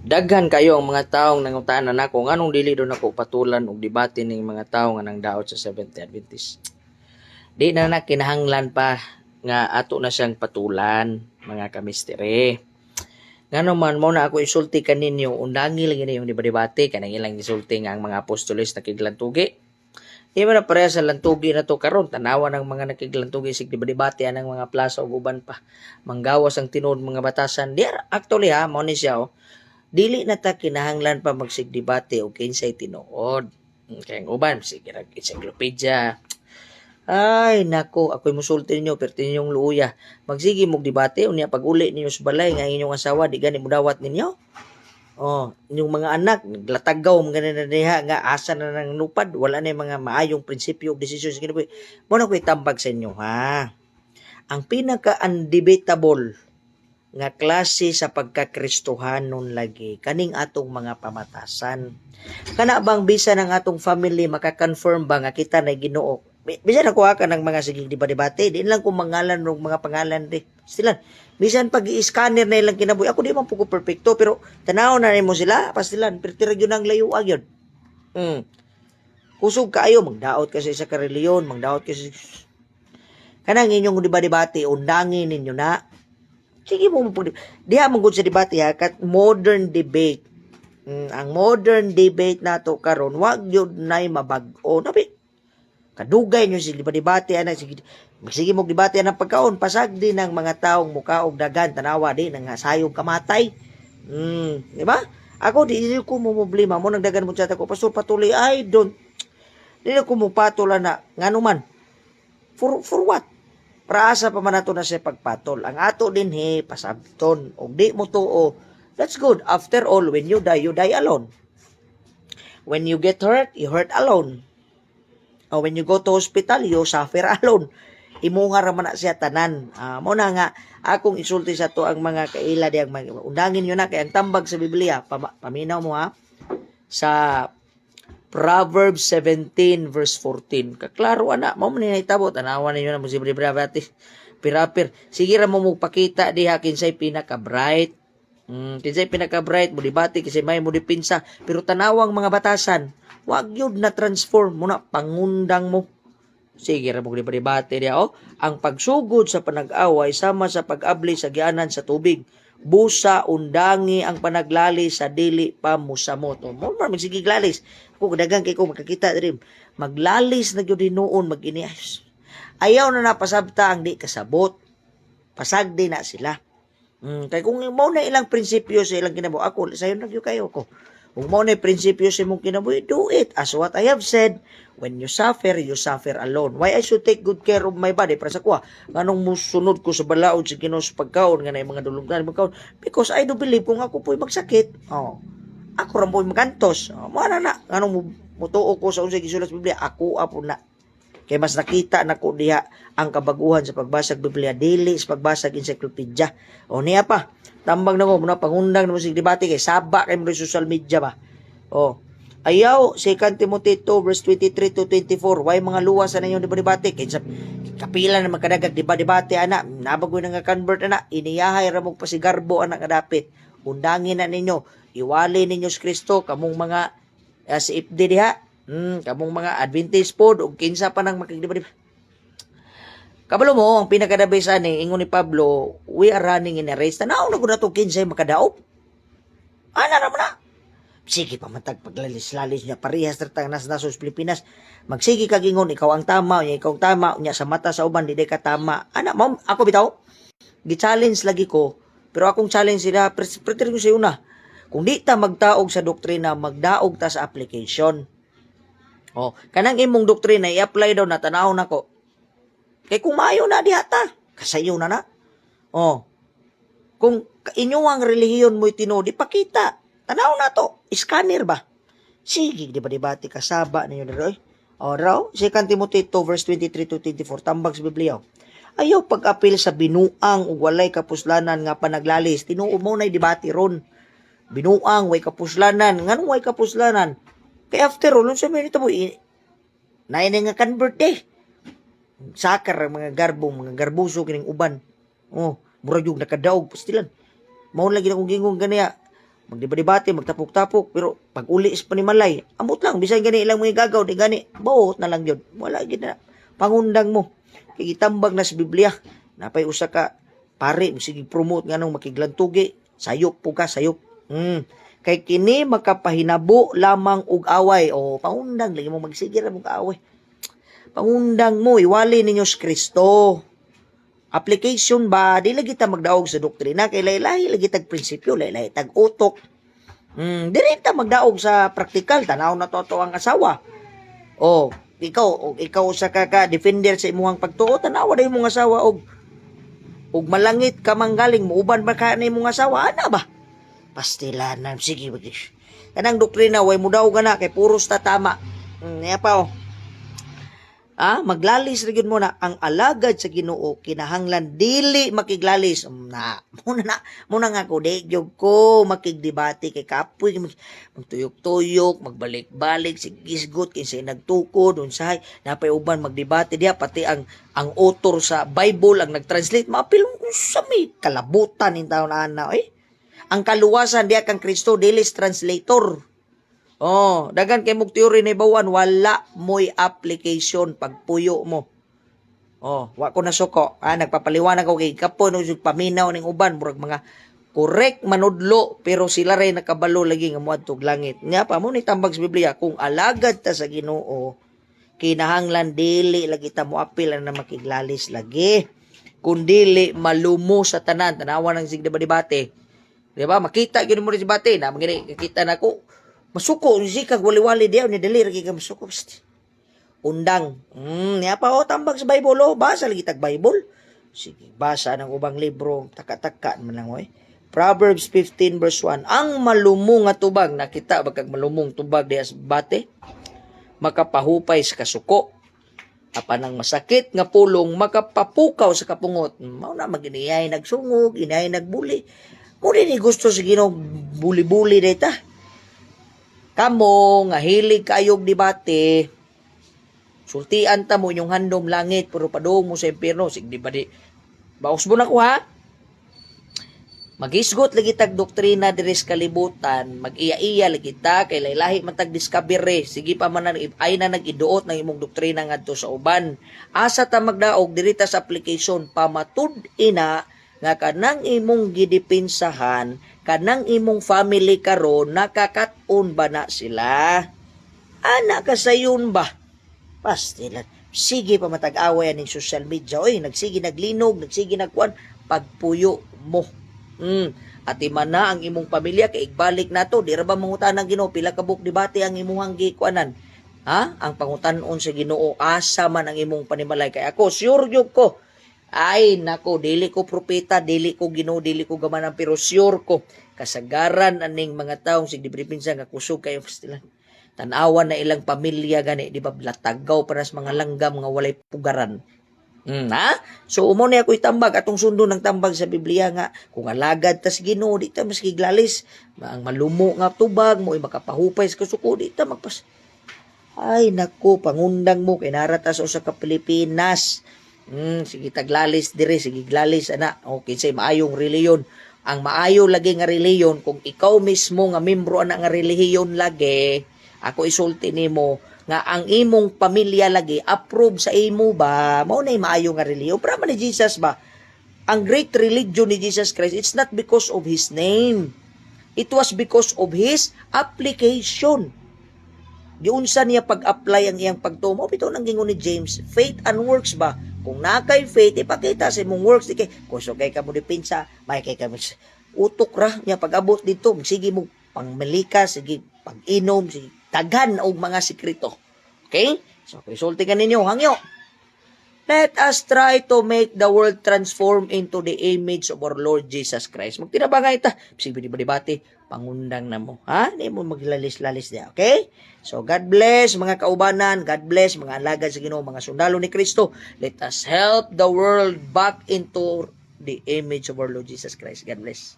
Daghan kayo ang mga taong nangutana nako nganong dili daw nako patulan og debate ning mga tawo nga nangdaot sa Seventh-day Adventist. Di na na kinahanglan pa nga ato na siyang patulan, mga kamisteri. Ngano man mo na ako isulti kaninyo, undangi lang ini yung debate kanang ilang gisulti nga ang mga apostoles nakiglantugi. Di ba na pareha sa lantugi na to karon, tanawa ng mga nakiglantugi sig debate anang mga plaza ug uban pa. Manggawas ang tinuod mga batasan. Di actually ha, mao ni siya oh. Dili na ta kinahanglan pa magsigdebate og kinsay tinuod. Kay ang uban sige ra encyclopedia. Ay nako, ako'y musulti ninyo perti ninyong luuya. Magsige mog debate unya pag uli ninyo sa balay nga inyong asawa di gani modawat ninyo. Oh, inyong mga anak naglatagaw mga na diha nga asa na nang nupad, wala na yung mga maayong prinsipyo ug desisyon sa kinabuhi. Mo na ko'y tambag sa inyo ha. Ang pinaka undebatable nga klase sa pagkakristohanon lagi kaning atong mga pamatasan. Kana bang bisan ang atong family maka-confirm ba nga kita na Ginoo? Bisan ako ka ng mga sige debate, di lang kung mangalan og mga pangalan di. Stilan, bisan pag i-scanner na ilang kinabuhi, ako di man po ko perfecto, pero tanaw na nimo sila, pastilan, pero tira gyud ang layo gyud. Kusog kaayo magdaot kasi sa kareliyon, magdaot kasi kanang inyong debate, undangin ninyo na. Sige mo mo diha man gud sa debate ha, kat modern debate. Ang modern debate nato karon wag gyud nay mabag-o. Nabi kadugay nyo sige debate ana, sige sige mo debate anang pagkaon, pasag din ang mga taong mukaog dagan, tanawa di nang sayog kamatay. Di ba? Ako di ko mo problema mo nang dagan mo chat ako, "Pastor, patuloy." I don't, di ko mo patula na ngano man. For what? Praasa pa man ato na siya pagpatol. Ang ato din he, pasabton. Og di mo tuo, that's good. After all, when you die, you die alone. When you get hurt, you hurt alone. O when you go to hospital, you suffer alone. Imuha ra man na siya tanan. Mo na nga akong isulti sa to ang mga kaila diyang undangin nyo na kay ang tambag sa Biblia, paminaw mo ha, sa Proverbs 17 verse 14. Kaklaro ana, mao man ni nahitabo, tanawan ninyo na mo si Brabati. Pirapir. Sige ra mo magpakita diha kinsay pinaka bright. Kinsay pinaka bright mo debate, kinsay may mo depensa, pero tanawang mga batasan, wag yun na transform mo na pangundang mo. Sige ra mo debate diha oh. Ang pagsugod sa panag-away sama sa pag-abli sa gianan sa tubig. Busa undangi ang panaglali sa dili pa musamot. O mo man magsige lalis. Ako dagang kay ko makakita diri. Maglalis na gyud hinuon mag-ini. Ayaw na napasabta ang di kasabot. Pasagdi na sila. Kay kung mao na ilang prinsipyo sa ilang kinabuhi, ako sayo na gyud kayo ko. Kung mao na prinsipyo sa imong kinabuhi, do it. As what I have said, when you suffer alone. Why I should take good care of my body? Para sa kuha, nganong musunod ko sa balaod sa Ginoo sa pagkaon, nga na mga dulunggan pagkaon? Because I do believe kung ako po'y magsakit, oh, ako ra po'y magantos. Oh, mo na na, nganong mutuo ko sa unsay gisulat sa Biblia, ako apo na. Kay mas nakita nako diha ang kabaguhan sa pagbasag Biblia dili sa pagbasag encyclopedia. O niya pa, tambang na ko muna pangundang na mo sig debate kay saba kay mo sa social media ba. O ayaw 2 Timothy 2 verse 23 to 24, why mga luwas sa ninyo debate kay sa kapila na magkadagag debate ana, nabagoy na nga convert ana, iniyahay ra mo pasigarbo ana nga dapit. Undangin na ninyo, iwali ninyo si Kristo kamong mga si FD diha. Kamong mga Adventist pod ug kinsa pa nang makigdebate. Kabalo mo, ang pinakadabay sa ani, ingon ni Pablo, we are running in a race. Tanaw na ko na ito kinsay makadaop. Ana naman na. Sige pa man tag paglalis-lalis niya, parehas tratang nas nasos Pilipinas. Magsige kag ingon, ikaw ang tama, unya ikaw ang tama, unya sa mata sa uban, di ka tama. Ana, ma'am, ako bitaw, gi-challenge lagi ko, pero akong challenge sila, preter ko sa una. Kung di ta magtaog sa doktrina, magdaog ta sa application. Oh, kanang imong doktrina i-apply daw na tanaw nako. Kay kung maayo na diha ta, kasayo na na. Oh. Kung inyo ang relihiyon mo'y tinuod, ipakita. Tanaw na to. Scanner ba? Sige, di ba debate kasaba ninyo dito oy. Oh, raw, 2 Timothy 2 verse 23 to 24, tambag sa Biblia. Oh. Ayaw pag-apil sa binuang ug walay kapuslanan nga panaglalis. Tinuod mo na'y debate ron. Binuang, way kapuslanan. Nganong way kapuslanan? Kay after all, unsa may nito mo, naay nga convert eh. Sakar ang mga garbo, mga garbuso kining uban. Oh, murag yung nakadaog pastilan. Mao lagi na kong gingon ganiya. Magdebate, magtapok-tapok, pero pag uli sa panimalay, amot lang, bisan gani ilang mga gagaw, di gani, buot na lang yun. Wala gid na. Pangundang mo. Kay gitambag na sa Biblia. Napay usa ka pare, sige promote nga nung makiglantugi, sayop po ka, sayop. Kay kini makapahinabo lamang og away. O pangundang lagi mo, magsige ra mo away. Pangundang mo, iwali ninyo sa Kristo. Application ba, di lagi ta magdaog sa doktrina kay laylahi lagi tag prinsipyo, laylahi tag utok. Diri ta magdaog sa praktikal, tanaw na to ang asawa. O, ikaw, o, ikaw sa ka, ka defender sa imuhang pagtuo, tanawa na imong asawa og malangit ka manggaling, muuban ba ka na imong asawa, ana ba? Pastilanan, sige, sige. Kanang doktrina, way mo daw na, kay puros ta tama. Niya pa oh. Ah, maglalis ra gyud mo na ang alagad sa Ginoo kinahanglan dili makiglalis. Na, muna na, muna nga ko di gyud ko makigdebate kay kapoy magtuyok-tuyok, magbalik-balik, sigisgot kinsay nagtukod unsay napay uban magdebate diha, pati ang author sa Bible ang nagtranslate maapil sa may kalabutan ning taon ana eh. Ang kaluwasan diha kang Kristo, dili sa translator. Oh, dagan kay mog theory na ibawan, wala mo'y application pagpuyo mo. Oh, wa ko nasuko. Ah, nagpapaliwanag ako kay kapoy no paminaw ning uban, murag mga correct manudlo pero sila ray nakabalo lagi nga moadtog langit. Nya pa mo ni tambag sa Biblia, kung alagad ta sa Ginoo, kinahanglan dili lagi ta moapil na makiglalis lagi. Kung dili malumo sa tanan, tanawa ng sig debate. Di ba? Makita gyud mo rin debate na mangini kita nako. Masuko si kag wali-wali diyaw ni dili ra ka masuko. Psst. Undang. Niya pa oh, tambag sa Bible oh, basa lagi tag Bible. Sige, basa ng ubang libro, taka-taka man lang oy. Proverbs 15 verse 1. Ang malumong nga tubag, nakita ba kag malumong tubag diha sa bate? Makapahupay sa kasuko. Apan ang masakit nga pulong makapapukaw sa kapungot. Mao na maginiyay nagsungog, inay nagbuli. Mo ni gusto sa Ginoo buli-buli dayta. Kamo nga hilig kayog debate, sultian ta mo inyong handom langit pero padung mo sa impyerno. Sige, di ba di? Baos mo na ko ha. Magisgot lagi tag doktrina diri sa kalibutan, mag-iya-iya lagi ta kay laylahi man tag discovery. Sige pa man ay na nag-iduot ng imong doktrina ngadto sa uban. Asa ta magdaog diri ta sa application, pamatud-ina nga kanang imong gidepensahan, kanang imong family karon nakakat-on ba na sila? Ana ka sayon ba? Pastilan. Sige pa matag-away aning social media. Oy, nagsige naglinog, nagsige nagkuan, pagpuyo mo. Ati man na ang imong pamilya kay igbalik nato, di ra ba mangutan ang Ginoo pila ka buok debate ang imuhang gikuanan? Ha? Ang pangutan-on sa Ginoo, asa man ang imong panimalay, kay ako sure gyud ko. Ay nako, dili ko propeta, dili ko Ginoo, dili ko gamanan, pero sure ko kasagaran aning mga taong sig dipinsa nga kusog kayo, pastilan. Tan-awan na ilang pamilya gani, di ba latagaw para sa mga langgam nga walay pugaran. Ha? So umo ni ako itambag, atong sundon ng tambag sa Biblia nga kung alagad ta sa Ginoo, di ta masiglalis. Ang malumo nga tubag mo makapahupay sa kasuko, di ta magpas. Ay nako, pangundang mo kay nara ta sa usa ka Pilipinas. Sige taglalis dire, sige glalis ana. Okay, say maayong reliyon. Ang maayo lagi nga reliyon kung ikaw mismo nga membro ana nga relihiyon lagi, ako isulti nimo nga ang imong pamilya lagi approve sa imo ba, mao nay maayo nga relihiyon. Pero man ni Jesus ba? Ang great religion ni Jesus Christ, it's not because of his name. It was because of his application. Giunsa niya pag-apply ang iyang pagtuo. Mao bitaw nang gingon ni James, faith and works ba? Kung naa kay faith, ipakita sa imong works. Di kay kusog kay ka mo depensa, may kay ka mo utok ra niya pag-abot dito, sige mo pangmalika, sige pag-inom, sige daghan og mga sekreto. Okay? So, resulti ka ninyo, hangyo. Let us try to make the world transform into the image of our Lord Jesus Christ. Magtinabangay ta. Sige, di ba debate? Pangundang na mo. Ha? Di mo maglalis-lalis niya. Okay? So, God bless mga kaubanan. God bless mga alagad sa Ginoo, mga sundalo ni Kristo. Let us help the world back into the image of our Lord Jesus Christ. God bless.